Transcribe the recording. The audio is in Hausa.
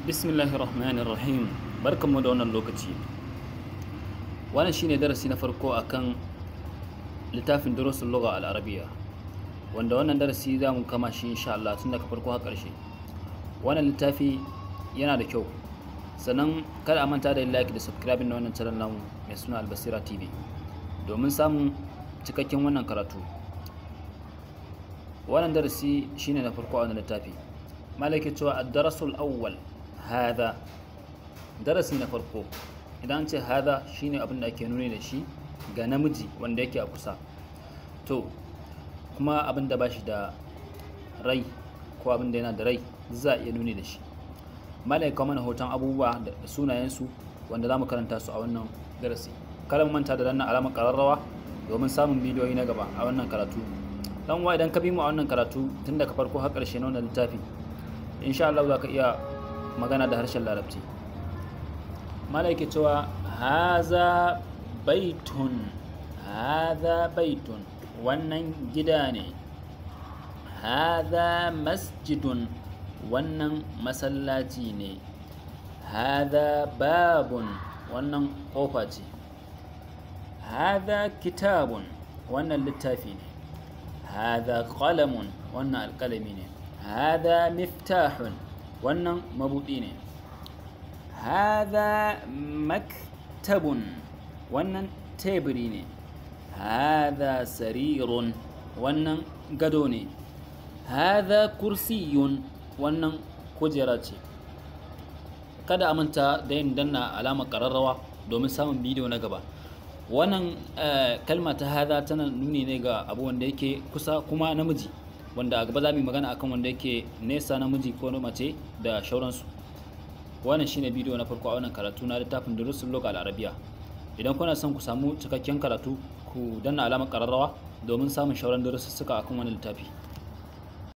Bismillahir Rahmanir Rahim. Barkanmu da wannan lokaci. Wannan shine darasi na farko akan littafin Durusul Lugha Al-Arabiyya, wanda wannan darasi za mu kama shi insha Allah tun daga farko har ƙarshe. Wannan littafi yana da kyau. Sannan kada a manta da yin like da subscribing na wannan channel namu mai suna Albasira TV domin samun cikakken wannan karatu. Wannan darasi shine na farko a wannan littafi. Malaka cewa ad-darasul awwal hadha, darasi na farko. Idan an ce hadha, shine abin da ake nuni da shi ga namiji wanda yake a kusa, to kuma abin da bashi da rai ko abin da yana da rai za a iya nuni da shi. Malaka mana hoton abubuwa da sunayensu wanda za mu karanta su a wannan darasi. Kada mu manta da danna alamar kararrawa domin samun bidiyoyi na gaba a wannan karatu. Dan uwa, idan ka bi mu a wannan karatu tun daga farko har ƙarshe na wannan littafi, insha Allah za ka iya magana da harshen Larabci. Malaka cewa haza baitun, haza baitun, wannan gida ne. Haza masjidun, wannan masallaci ne. Haza babun, wannan kofa ce. Haza kitabun, wannan littafi ne. Haza qalamun, wannan alƙalami ne. Haza miftahun, wannan mabuɗi ne. Haza maktabun, wannan teburi ne. Haza sarirun, wannan gado ne. Haza kursiyun, wannan kujera ce. Kada a manta da yin danna alamar ƙararrawa domin samun bidiyo na gaba. Wannan kalma ta haza tana nuni ne ga abu wanda yake kusa kuma namiji, wanda a gaba za mu yi magana akan wanda yake nesa, namiji ko na mace da shauransu. Wannan shine bidiyo na farko a wannan karatu na littafin Durusul Lugha Al-Arabiyya. Idan kuna son ku samu cikakken karatu, ku danna alamar ƙararrawa domin samun shauran darussuka akan wannan littafi.